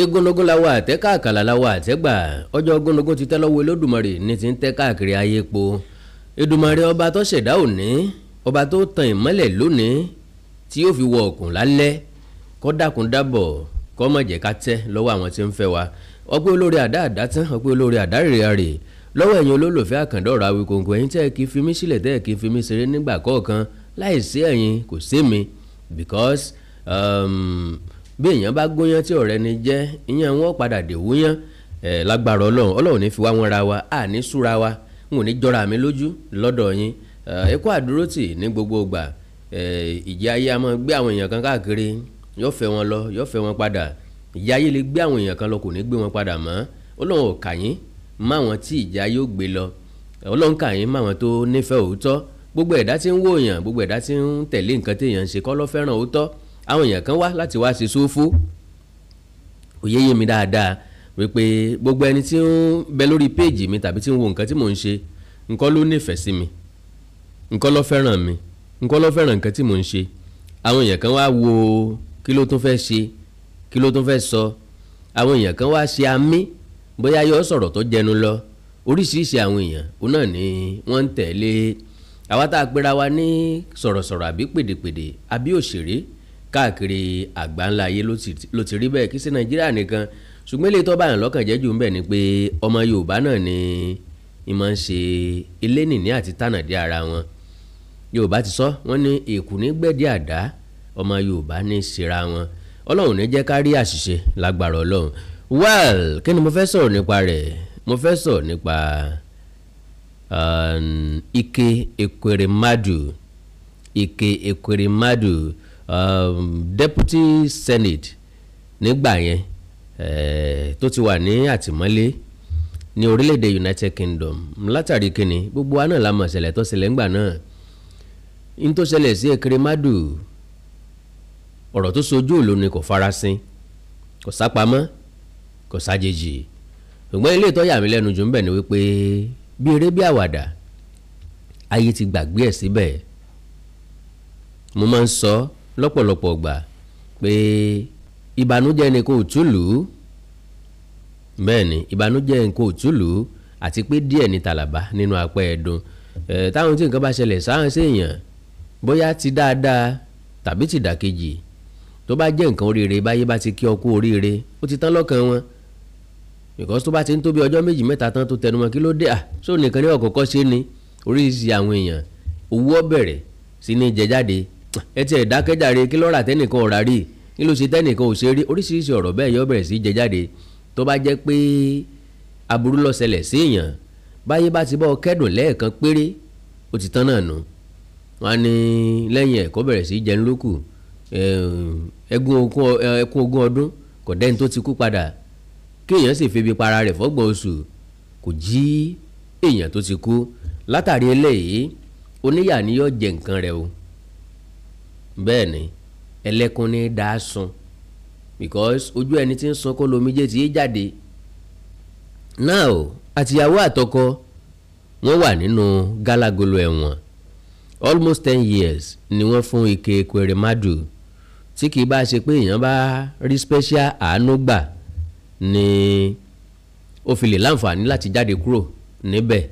Igúnnugún làwọn àtẹ káàkàlà làwọn àtẹgbà. Ọjọ́ gúnnugún ti tẹ́ lọ́wọ́ Olódùmarè ní ti ń tẹ́ káàkiri ayé po. Èdùmàrè ọba tó ṣẹ̀dá òní, ọba tó tan ìmọ́lẹ̀ lónìí tí yóò fi wọ òkun lálẹ́, kó dákun dábọ̀ kó má jẹ́ ká tẹ́ lọ́wọ́ àwọn tí ń fẹ́ wa. Ọpẹ́ olórí àdá àdá tán, ọpẹ́ olórí àdá rèrè lọ́wọ́ ẹ̀yin olólùfẹ́ Àkàndá-Ọ̀rọ̀ Awikonko, ẹ̀yin tẹ́ ẹ kì í fi mí sílẹ̀, tẹ́ ẹ kì í fi mí ṣeré nígbà kọ̀ọ̀kan. Láìsí ẹ̀yin kò sí mi, because bí èèyàn bá gúnyán tí ọ̀rẹ́ ni jẹ́, ìyẹn wọn padà dè wúyán. Lágbára Ọlọ́run, Ọlọ́run ní fi wá wọn ra wa, à ní súra wa, n ò ní jọra mi lójú lọ́dọ̀ yín. Ẹ kú àdúrótì ní gbogbo ìgbà. Ìjì ayé a máa gbé àwọn èèyàn kan káàkiri, yóò fẹ́ wọn lọ, yóò fẹ́ wọn padà. Ìjì ayé lè gbé àwọn èèyàn kan lọ, kò ní gbé wọn padà mọ́. Ọlọ́run ò kà yín má wọn tí ìjì ayé ó gbé lọ. Ọlọ́run kà yín má wọn tó nífẹ̀ẹ́ òótọ́. Gbogbo ẹ̀dá tí ń wò èèyàn, gbogbo ẹ̀dá tí ń tẹ̀lé nǹkan tí èèyàn ń ṣe kọ́ ló fẹ́ràn òótọ́. Àwọn èèyàn kan wá láti wá ṣe sófó. Òye yé mi dáadáa wípé gbogbo ẹni tí ń bẹ lórí péèjì mi tàbí tí ń wo nǹkan tí mò ń ṣe, nǹkan ló nífẹ̀ẹ́ sí mi, nǹkan ló fẹ́ràn mi, nǹkan ló fẹ́ràn nǹkan tí mò ń ṣe. Àwọn èèyàn kan wá wo kí ló tún fẹ́ ṣe, kí ló tún fẹ́ sọ. Àwọn èèyàn kan wá ṣe àmì bóyá yóò sọ̀rọ̀ tó jẹnu lọ. Oríṣiríṣi àwọn èèyàn òun náà ni wọ́n ń tẹ̀lé. Àwa tá a pera wa ní sọ̀rọ̀sọ̀rọ̀ àbí pèdèpèdè àbí òṣèré káàkiri àgbáńlá ayé ló ti rí bẹ́ẹ̀, kí sí Nàìjíríà nìkan. Ṣùgbọ́n ilé tó bá yàn lọ́kàn jẹ́ jù ń bẹ̀ ni pé ọmọ Yorùbá náà ni ìmọ̀ ń ṣe elénìní àti tànàdí ara wọn. Yorùbá ti sọ, wọ́n ní èkú ní gbẹ̀dí àdá, ọmọ Yorùbá ní ṣera wọn. Ọlọ́run ní jẹ́ ká rí àṣìṣe lágbára Ọlọ́run. Well, kí ni mo fẹ́ sọ̀rọ̀ nípa rẹ̀? Mo fẹ́ sọ̀rọ̀ nípa Ike Ekweremadu. Ike Ekweremadu, Deputy Senate nígbà yẹn, tó ti wà ní àtìmọ́lé ní orílẹ̀-èdè United Kingdom. Látàrí kíni, gbogbo wa náà la mọ̀ ṣẹlẹ̀ tó ṣẹlẹ̀ ńgbà náà. N tó ṣẹlẹ̀ sí Ekweremadu, ọ̀rọ̀ tó sojú òlu ni, kò farasin, kò sápamọ́, kò sájèjì. Ṣùgbọ́n ilé tó yà mí lẹ́nu jù ń bẹ̀ ni wípé bí eré bí àwàdà, ayé ti gbàgbé ẹ̀ síbẹ̀. Mo máa ń sọ lọ́pọ̀lọpọ̀ gbà pé ìbànújẹ́ ni kò túlù. Bẹ́ẹ̀ ni, ìbànújẹ́ ni kò túlù, àti pé díẹ̀ ní tàlàbà nínú apẹ́ ẹ̀dùn. Táwọn tí nǹkan bá ṣẹlẹ̀ sáhàn sí èèyàn, bóyá ti dáadáa tàbí ti dàkejì, tó bá jẹ́ nǹkan oríire, báyé bá ti kí ọ kú oríire, ó ti tán lọ́kàn wọn. Because tó bá ti ń tó bí ọjọ́ méjì mẹ́ta tán tó tẹnumọ́, kí ló dé, à sóò nìkan ní ọ̀kọ̀ọ̀kọ́ ṣe ni. Oríṣiríṣi àwọn èèyàn owó ọ̀bẹ̀rẹ̀ sí ní jẹ jáde. Ẹ ti ẹ̀ dákẹ́jàre, kí ló rà tẹ́nìkan ò rà rí, kí ló ṣe tẹ́nìkan ò ṣe rí. Oríṣiríṣi ọ̀rọ̀ bẹ́ẹ̀ yọ bẹ̀rẹ̀ sí jẹ jáde. Tó bá jẹ́ pé aburú ló ṣẹlẹ̀ sí èèyàn, báyé bá ti bọ́ kẹ́dùn lẹ́ẹ̀kan péré, ó ti tán náà nù. Wọ́n á ní lẹ́yìn ẹ̀ kó bẹ̀rẹ̀ sí jẹun lókù. Ẹkún ogún ọdún kò dẹ́ni tó ti kú padà. Kí èèyàn sì febi para rẹ̀ fọ́gbọ̀n oṣù, kò jí èèyàn tó ti kú. Látàrí eléyìí, oníyà ni yóò jẹ nǹkan rẹ̀ o. Bẹ́ẹ̀ ni, ẹlẹ́kùn ní dá sun, because ojú ẹni tí ń sun kó lomijé tí í jáde. Now, àtìyàwó àtọkọ wọ́n wà nínú gálágolo ẹ̀wọ̀n. Almost 10 years ni wọ́n fún Ike Ekweremadu, tí kì í bá ṣe pé èèyàn bá rí special àánú gbà ni ó fi lè láǹfààní láti jáde kúrò níbẹ̀,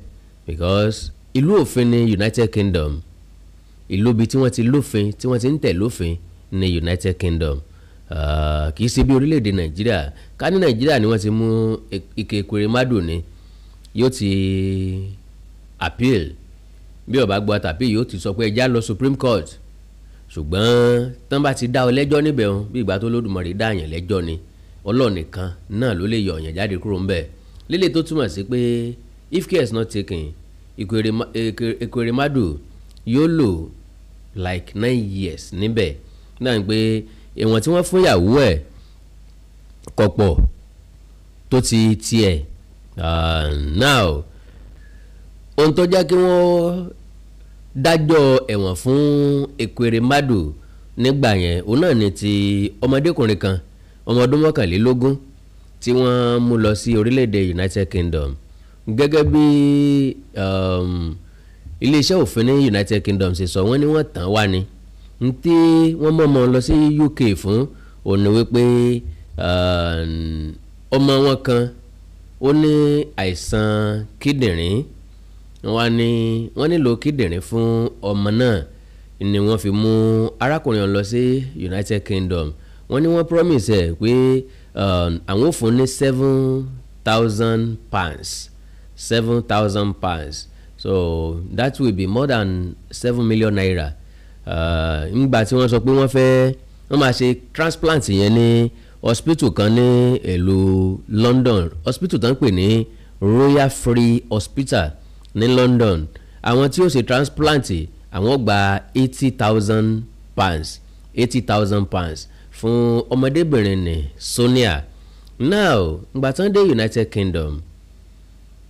because ìlú òfin ní United Kingdom, ìlú ibi tí wọ́n ti lófin, tí wọ́n ti ń tẹ̀ lófin ní United Kingdom. Kì í ṣe bí orílẹ̀-èdè Nàìjíríà. Ká ní Nàìjíríà ni wọ́n ti mú Ike Ekweremadu ni, yóò ti appeal. Bí ó bá gbọ́ tàbí yóò ti sọ pé ẹja lọ Supreme Court. Ṣùgbọ́n tán bá ti dá ọ lẹ́jọ́ níbẹ̀ hàn, bí ìgbà tó Olódùmarè dá àyàn lẹ́jọ́ ni, Ọlọ́run nìkan náà ló lè yọ ọ̀yàn jáde kúrò ńbẹ̀. Lílé tó túmọ̀ sí pé if care is not taken, Ekweremadu yóò lò like 9 years níbẹ̀ náà, pé ìwọ̀n tí wọ́n fún ìyàwó ẹ̀ kọ̀pọ̀ tó ti tiẹ̀. Now, ohun tó jẹ́ kí wọ́n dájọ́ ẹ̀wọ̀n fún Ekweremadu nígbà yẹn, òun náà ni ti ọmọdékùnrin kan, ọmọ ọdún 21, tí wọ́n mú lọ sí orílẹ̀-èdè United Kingdom. Gẹ́gẹ́ bí iléeṣẹ́ òfin ní United Kingdom ṣe sọ, wọ́n ní wọ́n tàn wá ni. Ntí wọ́n mọ̀ mọ́ lọ sí UK fún òun ni wípé Ọmọ wọn kan ó ní àìsàn kíndìnrín. Wọ́n ní wọ́n nílò kíndìnrín fún ọmọ náà ni wọ́n fi mú arákùnrin ọ̀hún lọ sí United Kingdom. Wọ́n ní wọ́n promise ẹ̀ pé àwọn ò fún ní £7,000, £7,000. So that will be more than ₦7 million. Ńgbà tí wọ́n sọ pé wọ́n fẹ́ wọ́n máa ṣe transplant yẹn ní hospital kan ní ìlú London, hospital tó ń pè ní Royal Free Hospital ní London. Àwọn tí ó ṣe transplant, àwọn gba £80,000, £80,000 fún ọmọdébìnrin ní Sonia. Now, ìgbà tán dé United Kingdom,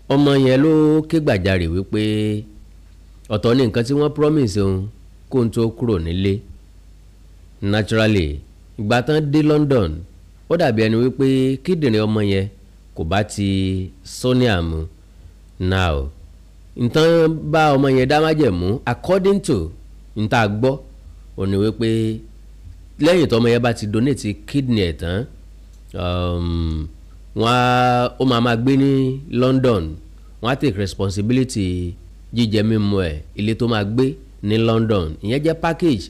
ọmọ yẹn ló ké gbàjarè wípé ọ̀tọ̀ ní nǹkan tí wọ́n promise òun kó n tó kúrò nílé. Naturally, ìgbà tán dé London, ó dàbí ẹni wípé kíndìnrín ọmọ yẹn kò bá ti Sonia mu. Now, nǹkan bá ọmọ yẹn dá májẹ̀mú, according to n tá a gbọ́, ó ní wípé lẹ́yìn tó ọmọ yẹn bá ti donate kidney ẹ̀ tán, wọ́n á ó máa máa gbé ní London, wọ́n á take responsibility jíjẹ mímu ẹ̀, ilé tó máa gbé ní London. Ìyẹn jẹ́ package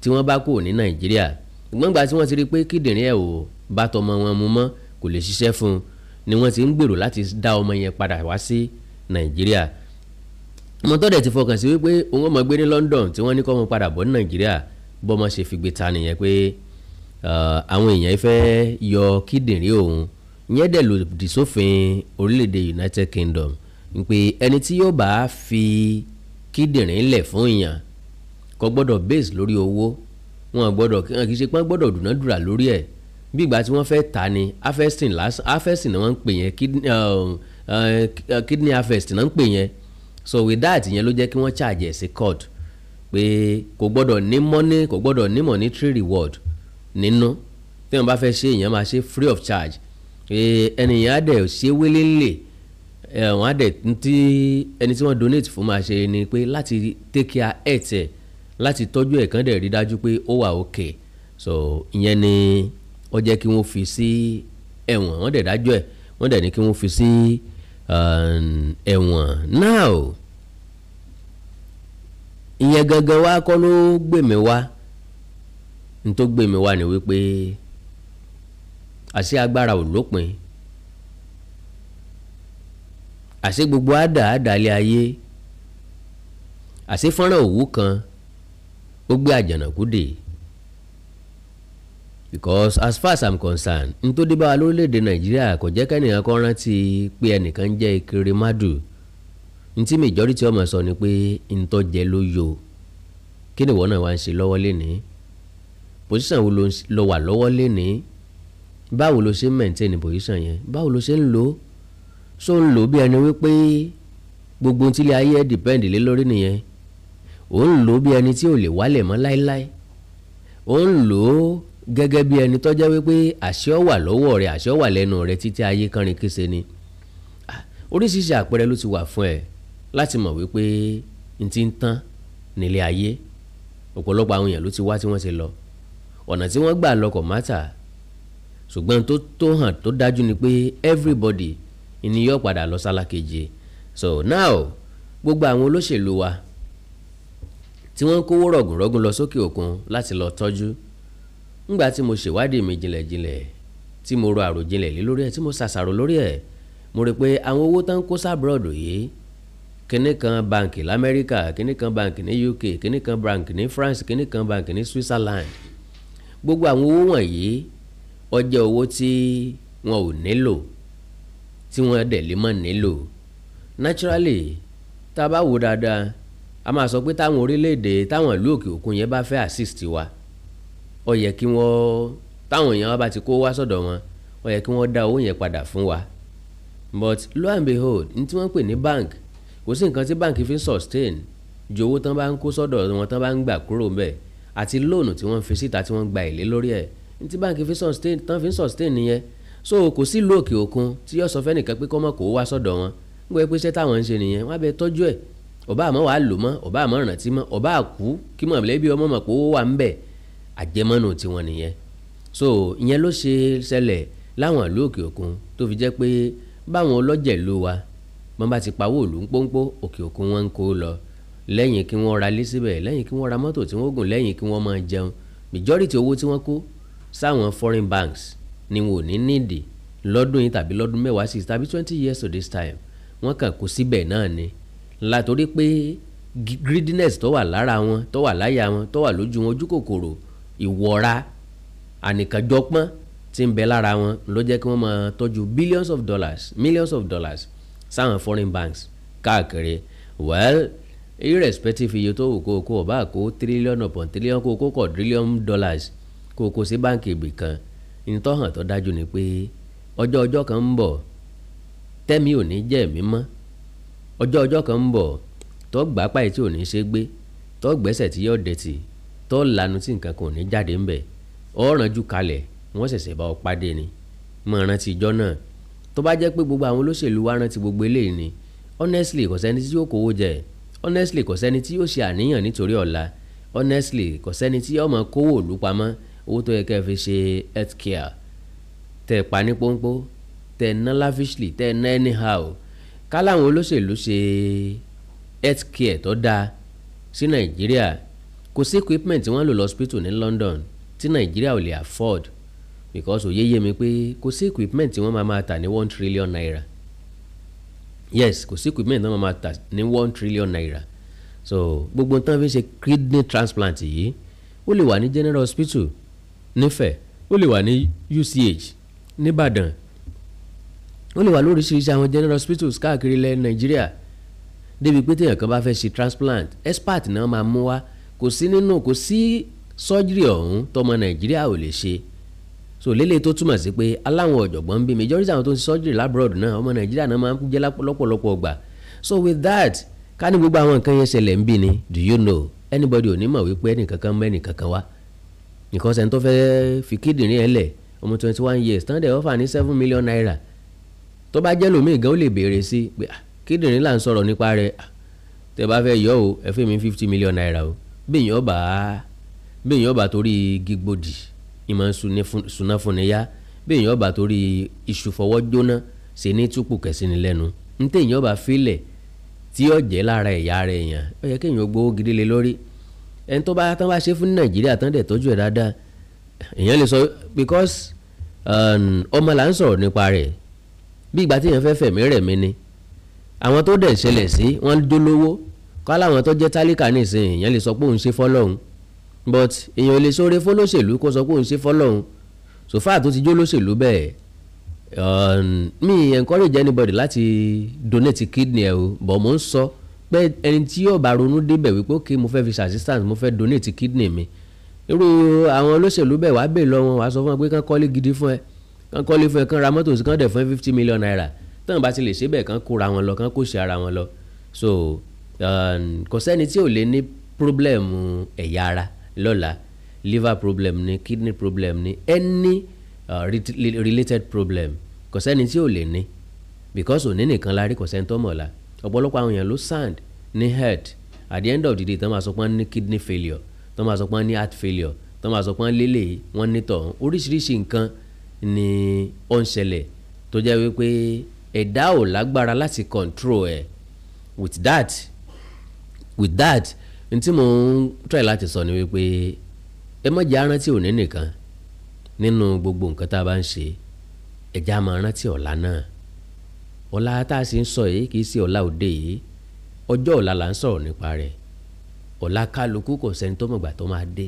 tí wọ́n bá kúrò ní Nàìjíríà. Ìgbọ́n gbà tí wọ́n ti rí i pé kíndìnrín ẹ̀ ò bá tọmọ wọn mu mọ́, kò lè ṣiṣẹ́ fún un, ni wọ́n ti ń gbèrò láti dá ọmọ yẹn padà wá sí Nàìjíríà. Ọmọ tó dẹ̀ ti fọkàn sí wípé òun ọmọ gbé ní London tí wọ́n ní kọ́ ọmọ padà bọ̀ ní Nàìjíríà, bọ́mọ ṣe fi gbé ta nìyẹn pé àwọn èèyàn fẹ́ yọ kíndìnrín òun. Ìyẹn dẹ̀ lòdì sófin orílẹ̀-èdè United Kingdom pé ẹni tí yóò bá fi kíndìnrín lẹ̀ fún èèyàn kò gbọ́dọ̀ base lórí owó. Wọn gbọ́dọ̀, kì í ṣe pé wọ́n gbọ́dọ̀ dúnàdúrà lórí ẹ̀ bí ìgbà tí wọ́n fẹ́ tà ní harvesting lásán. Harvesting ni wọ́n ń pè yẹn, kidney harvest náà ń pè yẹn. So with that, yẹn ló jẹ́ kí wọ́n charge ẹ̀ sí court pé kò gbọ́dọ̀ ní money, kò gbọ́dọ̀ ní monetary reward nínú. Tí wọ́n bá fẹ́ ṣe, èèyàn máa ṣe free of charge, ẹnìyàn á dẹ̀ ṣe willingly. Wọ́n á dẹ̀ tí ẹni tí wọ́n donate fún máa ṣe ni pé láti take care health ẹ̀, láti tọ́jú ẹ̀, kán dẹ̀ rí dájú pé ó wà okay. So ìyẹn ni ó jẹ́ kí wọ́n fi sí ẹ̀wọ̀n. Wọ́n dẹ̀ dájọ́ ẹ̀, wọ́n dẹ̀ ní kí wọ́n fi sí ẹ̀wọ̀n. Now, ìyẹn gangan wá kọ́ ló gbè mí wá. N tó gbè mí wá ni wípé àṣé agbára ò lópin, àṣé gbogbo àdá àdálé ayé, àṣé fọ́nrán òwú kan ó gbé àjànàkú dè. Because as far as I'm concerned, n tó dé bá wa lórílẹ̀‐èdè Nàìjíríà kò jẹ́ kẹ́nìkan kan rántí pé ẹnìkan ń jẹ́ Ekweremadu. N tí majority ọmọ sọ ni pé n tó jẹ ló yọ. Kí ni ìwọ náà wá ń ṣe lọ́wọ́ lénìí? Position wo ló wà lọ́wọ́ lénìí? Báwo ló ṣe ń maintain position yẹn? Báwo ló ṣe ń lò ó? So ń lò ó bí ẹni wípé gbogbo ohun tí ilé ayé ẹ̀ depend lé lórí nìyẹn? Ò ń lò ó bí ẹni tí ò lè wálẹ̀ mọ́ láéláé? Ò ń lò ó gẹ́gẹ́ bí ẹni tó jẹ́ wípé àṣẹ wà lọ́wọ́ rẹ̀, àṣẹ wà lẹ́nu rẹ̀ títí ayé kánrin kése ni? Oríṣiríṣi àpẹẹrẹ ló ti wà fún ẹ láti mọ̀ wípé n ti ń tán nílé ayé. Ọ̀pọ̀lọpọ̀ àwọn èèyàn ló ti wá tí wọ́n ti lọ. Ọ̀nà tí wọ́n gbà lọ kò matter, ṣùgbọ́n tó hàn tó dájú ni pé everybody ni yóò padà lọ sálákejì. So now, gbogbo àwọn olóṣèlú wa tí wọ́n ń kówó rọ̀gùnrọ̀gùn lọ sókè òkun láti lọ tọ́jú, ńgbà tí mo ṣèwádìí mi jinlẹ̀jinlẹ̀, tí mo ro àròjinlẹ̀ lé lórí ẹ̀, tí mo ṣàṣàrò lórí ẹ̀, mo rí i pé àwọn owó tán ń kó s'abroad yìí, kíní kan báǹkì lamẹ́ríkà, kíní kan báǹkì ní UK, kíní kan báǹkì ní France, kíní kan báǹkì ní Switzerland, gbogbo àwọn owó wọ̀nyí, ó jẹ́ owó tí wọn ò nílò, tí wọ́n dẹ̀ lè mọ̀ nílò. Naturally, tá a bá wò dáadáa, a máa sọ pé táwọn orílẹ̀-èdè, táwọn ìlú òkè òkun yẹn bá fẹ́ assist wa, ó yẹ kí wọ́n, táwọn èèyàn wa bá ti kó wá sọ́dọ̀ wọn, ó yẹ kí wọ́n dá owó yẹn padà fún wa. But lo and behold, ní tí wọ́n pè ní bank, kò sí nǹkan tí báǹkì fi ń sustain ju owó tán bá ń kó sọ́dọ̀ wọn, tán bá ń gbà kúrò ńbẹ̀, àti loan tí wọ́n fi síta, tí wọ́n gba èlé lórí ẹ̀. Ní tí báǹkì fi sustain, tán fi ń sustain nìyẹn. So kò sí ìlú òkè òkun tí yóò sọ fẹ́nìkan pé kọ́mọ kó wá sọ́dọ̀ wọn. Ń gbọ́ pé iṣẹ́ táwọn ń ṣe nìyẹn. Wọ́n á bẹ tọ́jú ẹ̀, ọba àmọ́ wàá lò mọ́, ọba àmọ́ rántí mọ́, ọba àkú kí mọ̀lẹ́bí ọmọ mọ̀ pé owó wà ń bẹ̀, àjẹmọ́nù tiwọn nìyẹn. So ìyẹn ló ṣe ṣẹlẹ̀ láwọn ìlú òkè òkun, tó fi jẹ́ pé báwọn ọlọ́jẹ̀ ìlú wa wọ́n bá ti pawó ìlú ń pọ́npọ́, òkè òkun wọn ń kó lọ, lẹ́yìn kí wọ́n ra lé síbẹ̀, lẹ́yìn kí wọ́n ra mọ́tò tí wọ́n gùn, lẹ́yìn kí wọ́n máa jẹun. Majority owó tí wọ́n kó sáwọn foreign banks ni wọn ò ní nídìí lọ́dún yìí tàbí lọ́dún 10 sí tàbí 20 years to this time. Wọ́n kàn kó síbẹ̀ náà ni, látòrí pé greediness tó wà lára wọn, tó wà láyà wọn, tó wà lójú wọn, ojú kòkòrò, ìwọra, ànìkànjọpọ́n tí ń bẹ lára wọn ló jẹ́ kí wọ́n máa tọ́jú billions of dollars, millions of dollars sáwọn foreign banks káàkiri. Well, irrespective iye tó wù kó o kó o bá kó trillion upon trillion, kó o kó quadrillion dollars, kó o kó sí báǹkì ibì kan, ìtọ́hàn tó dájú ni pé ọjọ́ ọjọ́ kan ń bọ̀ tẹ́mi ò ní jẹ́ ẹ̀mí mọ́. Ọjọ́ ọjọ́ kan ń bọ̀ tó gbà páyì tí ò ní ṣe gbé, tó gbẹ́sẹ̀ tí yóò dẹ̀tì, tó lanu tí nǹkan kan ò ní jáde ńbẹ̀. Ọ̀rànjú kalẹ̀, wọ́n ṣẹ̀ṣẹ̀ bá ọ pàdé ni. Mọ̀ rántí ìjọ náà. Tó bá jẹ́ pé gbogbo àwọn olóṣèlú wa rántí gbogbo eléyìí ni, honestly, kò sẹ́ni tí yóò kówó jẹ. Honestly, kò sẹ́ni tí yóò ṣe àníyàn nítorí ọ̀la. Honestly, kò sẹ́ni tí yóò máa kówó ìlú pamọ́. Owó tó yẹ kẹ́ ẹ fi ṣe health care, tẹ́ ẹ pa ní pọ́npọ́, tẹ́ ẹ ná lavishly, tẹ́ ẹ ná anyhow. Ká láwọn olóṣèlú ṣe health care tó dáa sí Nàìjíríà, kò sí equipment tí wọ́n lò lọ́sípítù ní London tí Nàìjíríà ò lè afford, because òye yé mi pé kò sí equipment tí wọ́n máa máa tà ní ₦1 trillion. Yes, kò sí equipment tí wọ́n máa máa tà ní ₦1 trillion. So gbogbo nǹkan fi ń ṣe kidney transplant yìí, ó lè wà ní General Hospital nífẹ̀ẹ́, ó lè wà ní UCH nìbàdàn, ó lè wà lóríṣiríṣi àwọn general hospitals káàkiri ilẹ̀ Nàìjíríà, débi pé téèyàn kan bá fẹ́ ṣe transplant, expert náà máa mú wá. Kò sí nínú, kò sí surgery ọ̀hún tọmọ Nàìjíríà ò lè ṣe. So lélẹ̀ tó túmọ̀ sí pé aláwọn ọ̀jọ̀gbọ́n ń bí. Majority àwọn tó ń ṣe surgery l'abroad náà, ọmọ Nàìjíríà náà máa ń jẹ́ lọ́pọ̀lọpọ̀ ọgbà. So with that, ká ní gbogbo àwọn nǹkan yẹn ṣẹlẹ̀ ń bí ni, do you know, anybody ò ní mọ̀ wípé ẹnìkankan mọ́ ẹnìkankan wá, because ẹni tó fẹ́ fi kíndìnrín ẹ̀ lẹ̀, ọmọ 21 years tán dẹ̀ offer ní ₦7 million, tó bá jẹ́ lómi gan, ó lè béèrè sí pé kíndìnrín là ń sọ̀rọ̀ nípa rẹ̀, tẹ́ bá fẹ́ yọ o, ẹ fẹ́ mi ₦50 million o. Bí èèyàn bá torí gígbòdì ìmọ̀ suná fún ni yá, bí èèyàn bá torí iṣu fọwọ́ jóná ṣe ní túpù kẹ̀sí ni lẹ́nu, ní téèyàn bá filẹ̀ tí yóò jẹ́ lára ẹ̀yà ara èèyàn, ó yẹ kéèyàn gbowó gidi lé lórí. Ẹni tó bá tán bá ṣe fún Nàìjíríà tán dẹ̀ tọ́jú ẹ̀ dáadáa, èèyàn lè sọ, because ọmọ là ń sọ̀rọ̀ nípa rẹ̀, bí ìgbà tí èèyàn fẹ́ fẹ̀mí rẹ̀ mí ni. Àwọn tó dẹ̀ ṣẹlẹ̀ sí wọ́n jólówó kọ́, láwọn tó jẹ́ tálíkà nísìnyí, èèyàn lè sọ pé òun ṣe fọ́lọ́hun, but èèyàn ò lè sóore fọlọ́ṣèlú kó sọ pé òun ṣe fọ́lọ́hun. So far tó ti jólóṣèlú bẹ́ẹ̀, mi ò encourage anybody láti donate kidney ẹ o, but mo ń sọ pé ẹni tí yóò bá ronú débẹ̀ wípé, "Ok, mo fẹ́ fi ṣe assistance, mo fẹ́ donate kidney mi," irú àwọn olóṣèlú bẹ́ẹ̀, wàá bèè lọ wọn, wàá sọ fún wọn pé kán kọ́lé gidi fún ẹ, kán kọ́lé fún ẹ, kán ra mọ́tò sí, kán dẹ̀ fún ẹ ₦50 million. Tán bá ti lè ṣe bẹ́ẹ̀, kán kóra wọn lọ, kán kó ṣe ara wọn lọ. So kò sẹ́ni tí ò lè ní problem ẹ̀yà ara lọ́la. Liver problem ni, kidney problem ni, any related problem, kò sẹ́ni tí ò lè ní, because òní nìkan la rí, kò sẹ́ni tó mọ̀ la. Ọ̀pọ̀lọpọ̀ àwọn èèyàn ló sound ní health, at the end of the day, tán máa sọ pé wọ́n ní kidney failure, tán máa sọ pé wọ́n ní heart failure, tán máa sọ pé wọ́n lélẹ̀, wọ́n ní tọ̀hún. Oríṣiríṣi nǹkan ni ó ń ṣẹlẹ̀ tó jẹ́ wípé ẹ̀dá ò lágbára láti control ẹ̀. With that, n tí mò ń try láti sọ ni wípé ẹ má jẹ́ arántí òní nìkan nínú gbogbo nǹkan tá a bá ń ṣe. Ẹ jẹ́ á máa rántí ọ̀la náà. Ọ̀la tá a sì ń sọ yìí kì í ṣe ọ̀la òde yìí. Ọjọ́ ọ̀la là ń sọ̀rọ̀ nípa rẹ̀. Ọ̀la kálukú, kò sẹ́ni tó mọ̀gbà tó máa dé.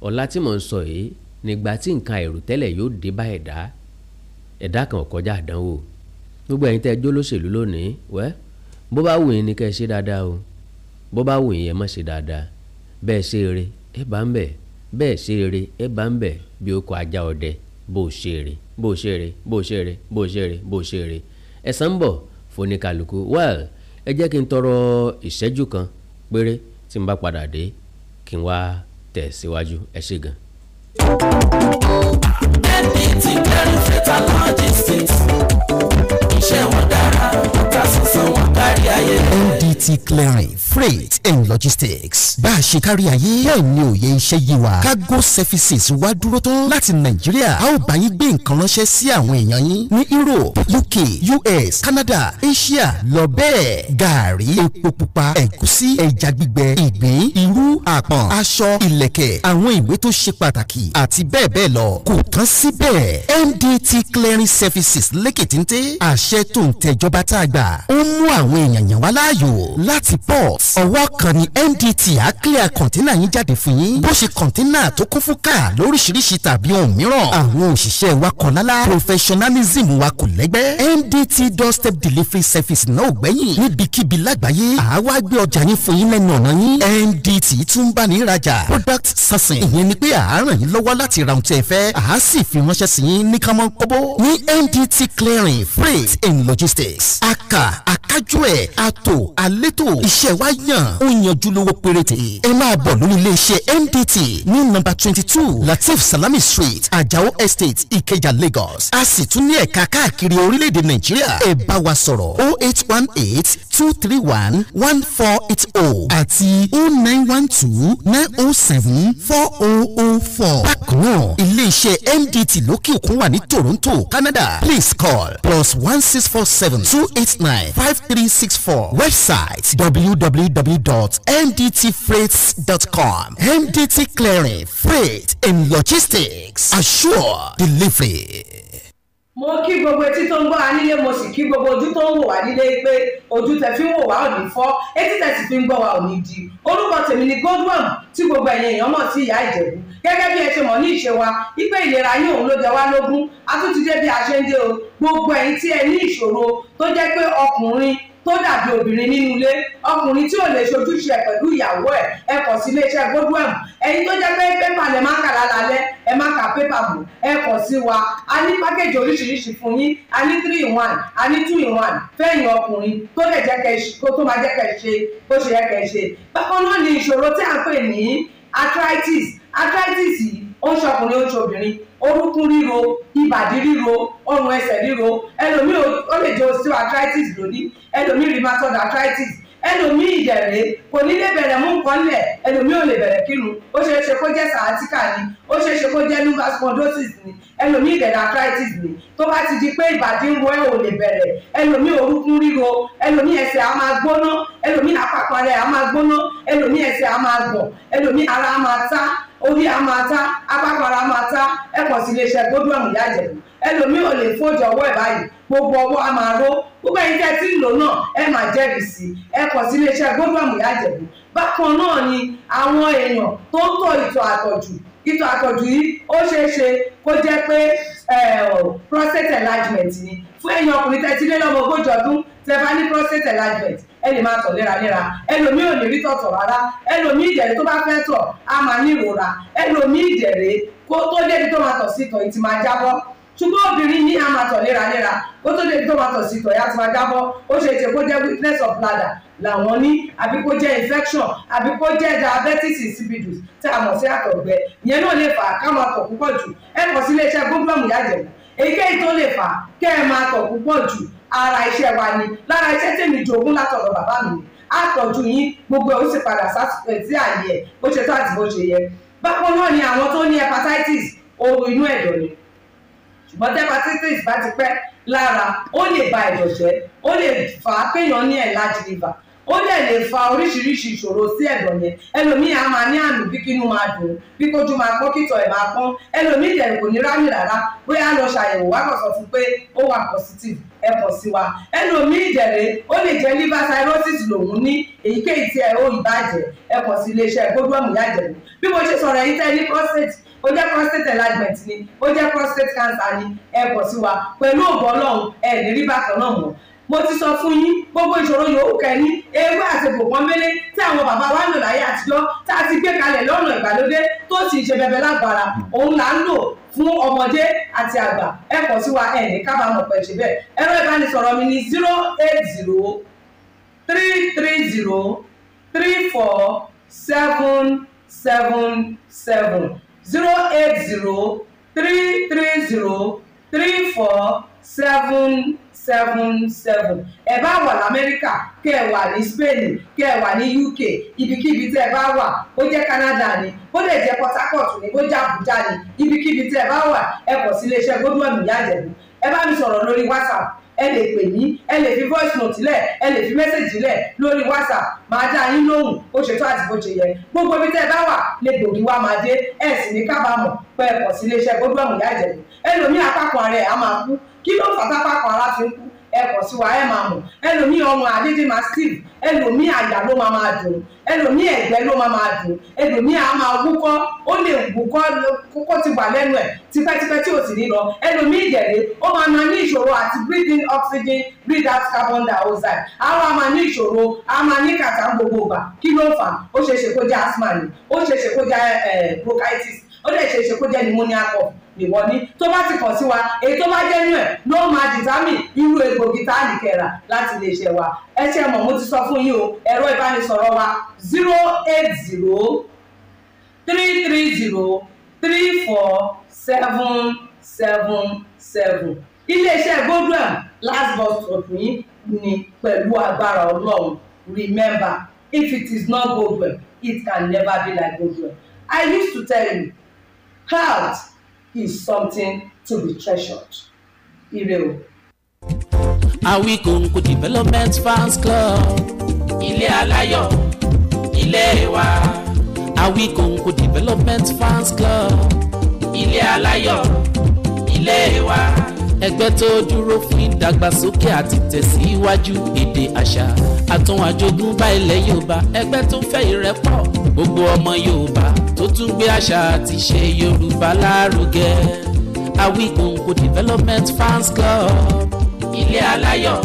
Ọ̀la tí mò ń sọ yìí nígbà tí nǹkan àìròtẹ́lẹ̀ yóò dé bá ẹ̀dá. Ẹ̀dá kan ò kọjá àdánwò. Gbogbo ẹ̀yin tẹ́ ẹ jó lóṣèlú lónìí wẹ́, bó bá wù yín ni kẹ́ ẹ ṣe dáadáa o, bó bá wù yín, ẹ má ṣe dáadáa. Bẹ́ẹ̀ ṣe eré, ẹ bá ń bẹ̀; bẹ́ẹ̀ ṣe eré, ẹ bá ń bẹ̀. Bí ó kọ ajá ọdẹ, bó ṣe eré, bó ṣe eré, bó ṣe eré, bó ṣe eré, bó ṣe eré, ẹ̀san ń bọ̀ fóníkàlùkù. Well, ẹ jẹ́ kí n tọrọ ìṣẹ́jú kan péré. Tí n bá padà dé, kí n wá tẹ̀ síwájú. Ẹ ṣé gan. NBT Clearing Freight and Logistics. Iṣẹ́ wọn dára, ọ̀tá sísan wọn kárí ayé. MDT Clearing, Freight and Logistics. Bá a ṣe kárí ayé bẹ́ẹ̀ ni òye iṣẹ́ yé wa. Cargo services wá dúró tán láti Nàìjíríà. A ó bá yín gbé nǹkan ránṣẹ́ sí àwọn èèyàn yín ní Europe, UK, US, Canada, Asia lọ bẹ́ẹ̀. Gààrí, epo pupa, ẹ̀gúsí, ẹja gbígbẹ, ìgbín, irú, àpọ̀n, aṣọ, ìlẹ̀kẹ̀, àwọn ìwé tó ṣe pàtàkì àti bẹ́ẹ̀ bẹ́ẹ̀ lọ. Kò tán síbẹ̀. MDT Clearing Services lékètéńté. Àṣẹ tó ń tẹjọba tá a gbà. Ó mú àwọn èèyàn yàn wá láàyò láti port. Ọwọ́ kan ni MDT á clear container yín jáde fún yín. Bó ṣe container tó kún fún káà lóríṣiríṣi tàbí ohun mìíràn. Àwọn òṣìṣẹ́ wa kọ̀ lálá. Professionalism wa kò lẹ́gbẹ́. MDT Doorstep Delivery Service náà ò gbẹ́yìn. Níbikíbi lágbàáyé, àwa gbé ọjà yín fún yín lẹ́nu ọ̀nà yín. MDT tún bá ní rajà. Product sourcing. Ìyẹn ni pé à á ràn yín lọ́wọ́ láti ra ohun tí ẹ fẹ́. À á sì fi ránṣẹ́ sí yín ní kánmọ́nkóbó. Ní MDT Clearing, Freight and Logistics. Aka akájú ẹ̀ àtò àlétò iṣẹ́ wa yàn ó yanjú lówó péréte. Ẹ máa bọ̀ lórí iléeṣẹ́ MDT ní nọ́mbà 22 Lateef Salami Street, Ajao Estate, Ikeja, Lagos. A sì tún ní ẹ̀ka káàkiri orílẹ̀-èdè Nàìjíríà. Ẹ bá wa sọ̀rọ̀ 08182311480 àti 09129074004. Bákan náà, iléeṣẹ́ MDT lókè òkun wà ní Toronto, Canada. Please call +16472895364. Website www.mdtfreights.com. MDT Clearing, Freight and Logistics. Assure delivery. Mo kí gbogbo etí tó ń gbọ́ wa nílé, mo sì kí gbogbo ojú tó ń wò wá nílé pé ojú tẹ fi ń wò wá ò ní fọ́, etí tẹ sì fi ń gbọ́ wa ò ní di. Orúkọ tèmi ni Godwin, tí gbogbo ẹ̀yin èèyàn mọ̀ sí Ìyá Ìjẹ̀bú. Gẹ́gẹ́ bí ẹ ṣe mọ̀ ní ìṣe wa wípé ìlera yín òun ló jẹ wá lógún, a tún ti dé bí a ṣe ń dé o. Gbogbo ẹ̀yin tí ẹ ní ìṣòro tó jẹ́ pé ọkùnrin tó dàbí obìnrin nínú ilé, ọkùnrin tí ò lè ṣojúṣe ẹ pẹ̀lú ìyàwó ẹ̀, ẹ kàn sí iléeṣẹ́ Godwin. Ẹ̀yin tó jẹ́ pé pépà lẹ máa kà lálálẹ́, ẹ má ka pépà mọ́, ẹ kàn sí wa. A ní package oríṣiríṣi fún yín. A ní 3 in 1, a ní 2 in 1 fẹ́yìn ọkùnrin tó lè jẹ́ kẹ́ kó tó máa jẹ́ kẹ́ ṣe bó ṣe yẹ kẹ́ ṣe. Bákan náà ni ìṣòro tí à ń pè ní arthritis. Arthritis yìí, ó ń ṣọkùnrin, ó ń ṣobìnrin. Orúnkún ríro, ìbàdí ríro, ọrùn ẹsẹ̀ ríro. Ẹlòmíì, ó lè jẹ́ osteoarthritis lónìí, ẹlòmíì rheumatoid arthritis, ẹlòmíì ìdẹ̀rẹ̀ kò ní lè bẹ̀rẹ̀ mú nǹkan lẹ̀, ẹlòmíì ò lè bẹ̀rẹ̀ kírun. Ó ṣeé ṣe kó jẹ́ sciatica ni, ó ṣeé ṣe kó jẹ́ lumbar spondylosis ni, ẹlòmíì ìdẹ̀rẹ̀ arthritis ni. Tó bá ti di pé ìbàdí ń wọ ẹ̀, ò lè bẹ̀rẹ̀, ẹlòmíì orúnkún ríro, ẹlòmíì ẹsẹ̀ á máa gbóná, ẹlòmíì àpapọ̀ rẹ̀ á máa gbóná, ẹlòmíì ẹsẹ̀ á máa gbọ̀n, ẹlòmíì ara á máa tá, orí á máa tá, apákan ara máa tá, ẹ kàn sí iléeṣẹ́ Godwin Ìyá Ìjẹ̀bú. Ẹlòmíì ò lè fọ́jọ ọwọ́ ẹ̀ báyìí, gbogbo ọwọ́ á máa ró. Gbogbo ẹ̀yin tẹ́ tí ń lò náà, ẹ máa jẹ́rìí sí. Ẹ kàn sí iléeṣẹ́ Godwin Ìyá Ìjẹ̀bú. Bákan náà ni àwọn èèyàn tó ń tọ̀ ìtọ̀ àtọ̀jù. Ìtọ̀ àtọ̀jù yìí, ó ṣeé ṣe kó jẹ́ pé prostate enlargement ni. Fún ẹ̀yin ọkùnrin tẹ́ ti lé lọ́mọ 40 ọdún, tẹ́ bá ní prostate enlargement, ẹ lè máa tọ̀ léraléra. Ẹlòmíì ò lè rí tọ̀tọ̀ rárá, ẹlòmíì ìdẹ̀rẹ̀ tó bá fẹ́ tọ̀ á máa ní ìrora, ẹlòmíì ìdẹ̀rẹ̀ kó tó débi tó máa tọ̀ sí, ìtọ̀ yìí ti máa jábọ́. Ṣùgbọ́n obìnrin ní a máa tọ̀ léraléra, kó tó débi tó máa tọ̀ sí, ìtọ̀ yìí á ti máa jábọ́. Ó ṣe é ṣe kó jẹ́ weakness of bladder làwọn ní, àbí kó jẹ́ infection, àbí kó jẹ́ diabetes insipidus tí a mọ̀ sí àtọ̀gbẹ. Ìyẹn náà lè fà á ká máa tọ̀ púpọ̀ jù. Ẹ kàn sí iléeṣẹ́ Godwin Ìyá Ìjẹ̀bú. Èyíkéyìí tó lè fà á kẹ́ ẹ máa tọ̀ púpọ̀ jù, ara iṣẹ́ wa ni. Lára iṣẹ́ tèmi jogún látọ̀dọ̀ bàbá mi ni àtọ̀jú yín, gbogbo ẹ̀ ó sì padà sí àyè ẹ̀ bó ṣe tó àti bó ṣe yẹ. Bákan náà ni àwọn tó ní hepatitis, ooru inú ẹ̀dọ̀ ni. Ṣùgbọ́n tí hepatitis bá ti pẹ́ lára, ó lè ba ẹ̀dọ̀ jẹ́, ó lè fà á kéèyàn ní enlarged liver, ó dẹ̀ lè fa oríṣiríṣi ìṣòro sí ẹ̀dọ̀ yẹn. Ẹlòmíì á máa ní àmì bí kínú máa dùn, bí kójú máa pọ́n, kítọ̀ ẹ̀ máa pọ́n. Ẹlòmíì dẹ̀ kò ní rámì rárá. Bóyá lọ ṣàyẹ̀wò wá kàn sọ fún pé ó wà positive, ẹ kàn sí wa. Ẹlòmíì dẹ̀rẹ̀, ó lè jẹ́ liver cirrhosis lòun ní. Èyíkéyìí tí ẹ ó ìbàjẹ́, ẹ kàn sí iléeṣẹ́ Godwin Ìyá Ìjẹ̀bú. Bí mo ṣe sọ̀rọ̀ yìí, tẹ́ ní prostate, ó jẹ́ prostate enlargement ni, ó jẹ́ prostate cancer ni, ẹ kàn sí wa. Pẹ̀lú ògbọ́ Ọlọ́run, ẹ ní rí bákan náà mọ́. Mo ti sọ fún yín, gbogbo ìṣòro yòówù kẹ́ni, ewé àti pòpọ́nbélé tí àwọn bàbá wa ń lò láyé àtijọ́, tá a ti gbé kalẹ̀ lọ́nà ìgbàlódé tó sì ṣe bẹbẹ lágbára, òun là ń lò fún ọmọdé àti àgbà. Ẹ kàn sí wa, ẹ ní kábàámọ̀ pẹ̀ ṣe bẹ́ẹ̀. Ẹ̀rọ ìbánisọ̀rọ̀ mi ní 08033034777, 080330347. 7 7 7. Ẹ bá wà l'Amẹ́ríkà, kẹ́ ẹ wà ní Spain, kẹ́ ẹ wà ní UK, ibikíbi tẹ́ ẹ bá wà, bó jẹ́ Canada ni, bó lè jẹ́ Port Harcourt ni, bó jẹ́ Abuja ni, ibikíbi tẹ́ ẹ bá wà, ẹ kọ̀ sí iléeṣẹ́ Godwin Ìyá Ìjẹ̀bú. Ẹ bá mi sọ̀rọ̀ lórí WhatsApp, ẹ lè pè mí, ẹ lè fi voice note lẹ̀, ẹ lè fi message lẹ̀ lórí WhatsApp, máa dá yín lóhùn bó ṣe tó àti bó ṣe yẹ. Gbogbo ibi tẹ́ ẹ bá wà lè gbòógì wá máa dé, ẹ sì ní kábàámọ̀ pé ẹ kọ̀ sí iléeṣẹ́ Godwin Ìyá Ìjẹ̀bú. Ẹlòmíì apákan ara ẹ̀ á máa kú. Kí ló fà tápákan ara fi ń kú? Ẹ kọ̀ sí wa, ẹ máa mọ̀. Ẹlòmíì ọrùn àdédé máa steve, ẹlòmíì àyà ló máa máa dùn, ẹlòmíì ẹ̀gbẹ́ ló máa máa dùn, ẹlòmíì á máa wúkọ́, ó lè wúkọ́ kókó ti wà lẹ́nu ẹ̀ tipẹ́tipẹ́ tí ò sì ní lọ. Ẹlòmíì ìdẹ̀rẹ̀ ó máa máa ní ìṣòro àti breathe in oxygen, breathe out carbon dioxide. Á wá máa ní ìṣòro, á máa ní kàtà gbogbo ìgbà. Kí ló fà? Ó ṣeé ṣe kó jẹ́ asthma ni, ó ṣeé ṣe kó jẹ́ bronchitis, ó lè ṣeé ṣe kó jẹ́ pneumonia cough nìwọ ní. Tó bá ti kàn sí wa, èyí tó bá jẹ́ nú ẹ̀ ló máa dìtámì irú egbògi tá a lè kẹ̀rà láti lè ṣe wa. Ẹ ṣe mọ̀, mo ti sọ fún yín o, ẹ̀rọ ìbánisọ̀rọ̀ wa 080 330 34 7 7 7. Iléeṣẹ́ Godwin last bus stop yín ni pẹ̀lú agbára Ọlọ́run. Remember, if it is not Godwin, it can never be like Godwin. I used to tell you, health is something to be treasured. Ire o. Awikonko Development Fans Club, ilé aláyọ̀, ilé wa. Awikonko Development Fans Club, ilé aláyọ̀, ilé wa. Ẹgbẹ́ tó dúró fún ìdàgbàsókè àti tẹ̀síwájú èdè, àṣà àtún àjogúnbá ilẹ̀ Yorùbá. Ẹgbẹ́ tó ń fẹ́ ìrẹ́pọ̀ gbogbo ọmọ Yorùbá, tó tún gbé àṣà àti ṣe Yorùbá lárugẹ. Awikonko Development Fans Club, ilé aláyọ̀,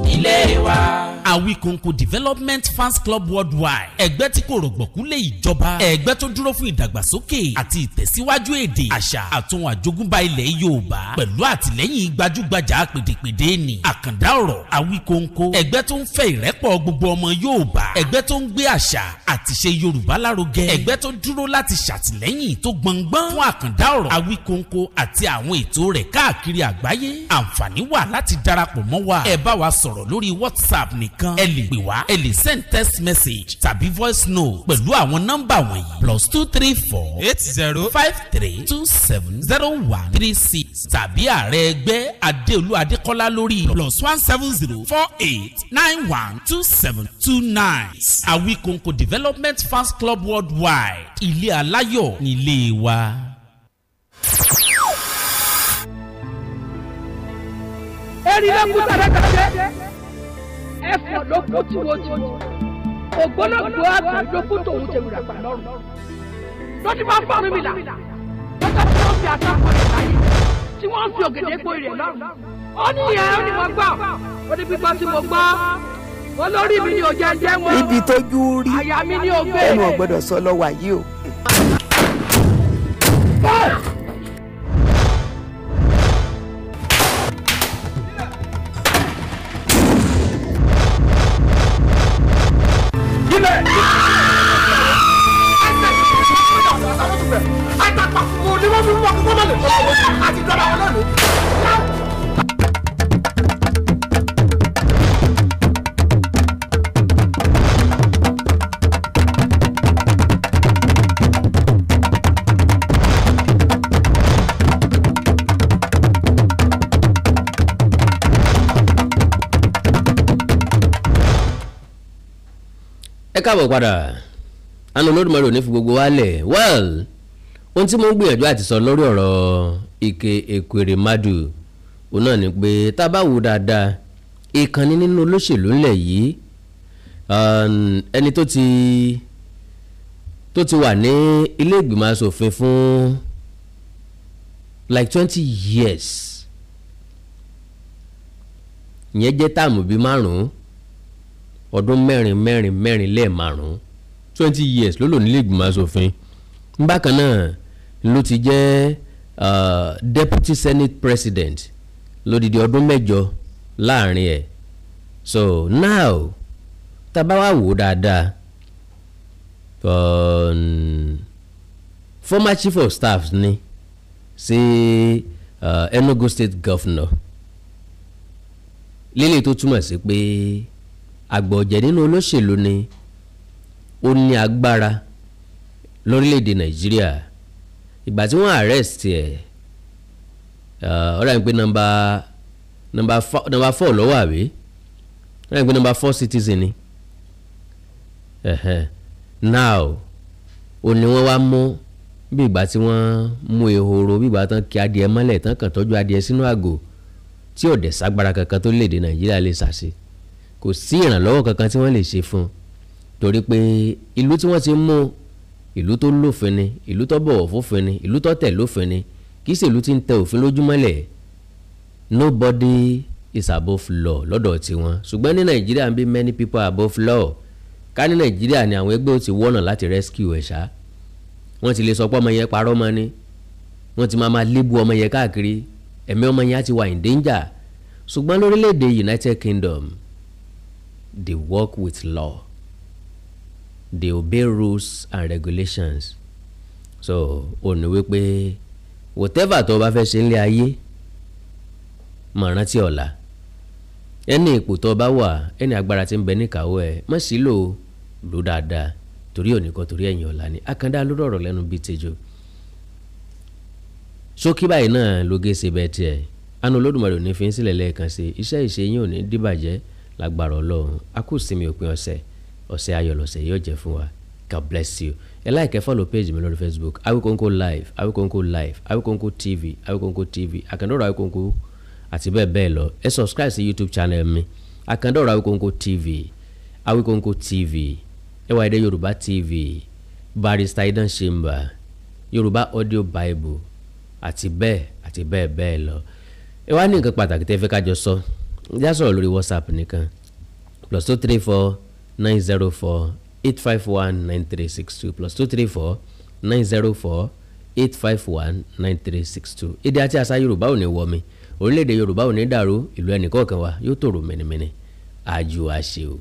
ilé wa. Awikonko Development Fans Club Worldwide, ẹgbẹ́ tí kò rọ̀gbọ̀kú lé ìjọba, ẹgbẹ́ tó dúró fún ìdàgbàsókè àti ìtẹ̀síwájú èdè, àṣà àtún àjogúnbá ilẹ̀ Yorùbá pẹ̀lú àtìlẹ́yìn gbajúgbajà pèdèpèdè ni àkàndá ọ̀rọ̀ Awikonko. Ẹgbẹ́ tó ń fẹ́ ìrẹ́pọ̀ gbogbo ọmọ Yorùbá, ẹgbẹ́ tó ń gbé àṣà àti ṣe Yorùbá lárugẹ, ẹgbẹ́ tó dúró láti ṣàtìlẹ́yìn tó gbọngbọ́n fún àkàndá ọ̀rọ̀ Awikonko àti àwọn ètò rẹ̀ káàkiri àgbáyé. Àǹfààní wà láti darapọ̀ mọ́ wa. Ẹ bá wa sọ̀rọ̀ lórí WhatsApp nìkan, ẹ lè pè wá, ẹ lè send text message tàbí voice note pẹ̀lú àwọn nọ́mbà wọ̀nyí: +234 80 53 27 01 36 tàbí ààrẹ ẹgbẹ́ Adéolú Adékọ́lá lórí +1 70 48 91 27 29. Awikonko Development Fans Club Worldwide, ilé aláyọ̀ nílé wa. Erin ló kú tàdétàdé, ẹfọ̀n ló kú tìwotìwo, ògbólógbòó àgbọ̀n ló kú tòun tèwúrà pa lọ́rùn. Lọ́dún bá fọ́ọ̀rùn mi là lọ́jọ́ tí wọ́n fi àtàkùn rẹ̀ láyé, tí wọ́n fi ògèdè gbó rẹ̀ lọ́rùn. Ó ní ẹ̀, ó ní mo gbọ́, ó ní gbígbọ́ tí mo gbọ́, olórí mi ni ò jẹ́ jẹ́ wọn. Ibi tójú rí àyà mi ni ò gbé. Ẹnu ò gbọ́dọ̀ sọ lọ wàyí o. Ẹ káàbọ̀ padà. Àánú Olódùmarè ò ní fi gbogbo wa lẹ̀. Well, ohun tí mo ń gbìyànjú àti sọ lórí ọ̀rọ̀ Ike Ekweremadu òun náà ni pé tá a bá wò dáadáa, ìkànnì nínú olóṣèlú ńlẹ̀ yìí, ẹni tó ti wà ní ilé ìgbìmọ̀ asòfin fún like 20 years, ìyẹn jẹ́ term bíi márùn-ún, ọdún mẹ́rin mẹ́rin mẹ́rin lẹ́ẹ̀márùn-ún, 20 years ló lò nílé ìgbìmọ̀ asòfin. Bákan náà ló ti jẹ́ deputy senate president lódìdí ọdún 8 láàrin ẹ̀. So now, tá a bá wá wò dáadáa, former chief of staff ni sí Enugu State governor. Lélẹ̀ tó túmọ̀ sí pé àgbọ̀jẹ̀ nínú olóṣèlú ni, ó ní agbára lórílẹ̀‐èdè Nàìjíríà. Ìgbà tí wọ́n arrest ẹ̀, ó dà pé number four lọ́wọ́, àbí ó dà pé number four citizen ni. Now, ó ní wọ́n wá mú bí ìgbà tí wọ́n mú ehoro, bí ìgbà tán kí adìẹ mọ́lẹ̀ tán, kàn tọ́jú adìẹ sínú àgò, tí ò dẹ̀ ságbára kankan tó léde Nàìjíríà lè ṣàṣe. Kò sí ìrànlọ́wọ́ kankan tí wọ́n lè ṣe fún un, torí pé ìlú tí wọ́n ti mú, ìlú tó lófin ni, ìlú tó bọ̀wọ̀ fófin ni, ìlú tó tẹ̀ lófin ni, kì í ṣe ìlú tí ń tẹ òfin lójúmọ́lẹ̀. Nobody is above law lọ́dọ̀ tiwọn. Ṣùgbọ́n ní Nàìjíríà ń bí, many people are above law. Ká ní Nàìjíríà ni, àwọn ẹgbẹ́ ò ti wọ́nà láti rescue ẹ̀ ṣá. Wọ́n ti lè sọ pé ọmọ yẹn parọ́ mọ́ ni, wọ́n ti máa lébu ọmọ yẹn káàkiri, ẹ̀mí ọmọ yẹn á ti wà in danger. Ṣùgbọ́n lórílẹ̀‐èdè United Kingdom, they work with law, they obey rules and regulations. So ò ní wípé whatever tó o bá fẹ́ ṣe nílé ayé, mọ̀ rántí ọ̀la. Ẹni ipò tó o bá wà, ẹni agbára tí ń bẹ níkàáwọ́ ẹ, má sí lò ó, lò dáadáa, torí òní kan, torí ẹ̀yìn ọ̀la ni. Akandá lórí ọ̀rọ̀ lẹ́nu bíi tejò. Ṣókí báyìí náà ló gé ṣe bẹ́ẹ̀ tiẹ̀. Àánú Olódùmarè ò ní fi ń sílẹ̀. Lẹ́ẹ̀kan sí, iṣẹ́ ìṣe yín ò ní dìbàjẹ́ lágbára Ọlọ́run. A kò sinmi òpin ọ̀sẹ̀, ọ̀sẹ̀ ayọ̀ lọ̀sẹ̀ yóò jẹ́ fún wa. God bless you. Ẹ like, ẹ follow page mi lórí Facebook, Awikonko Live, Awikonko Live, Awikonko TV, Awikonko TV, Àkàndọ̀rọ̀ Awikonko àti bẹ́ẹ̀ bẹ́ẹ̀ lọ. Ẹ subscribe sí YouTube channel mi, Àkàndọ̀rọ̀ Awikonko TV, Awikonko TV, Ẹwà Èdè Yorùbá TV, Barrister Idan Chamber, Yorùbá Audio Bible àti bẹ́ẹ̀ àti bẹ́ẹ̀ bẹ́ẹ̀ lọ. Ẹ wá ní nǹkan pàtàkì tẹ́ fẹ́ ká jọ sọ, já sọ̀rọ̀ lórí WhatsApp nìkan, +234 904 851 9362, +234 904 851 9362. Èdè àti àṣà Yorùbá ò ní wọ mi, orílẹ̀-èdè Yorùbá ò ní dàrú, ìlú ẹnìkọ̀ọ̀kan wa yóò tòrò mẹ́nimẹ́ni. Àjò àṣẹ o.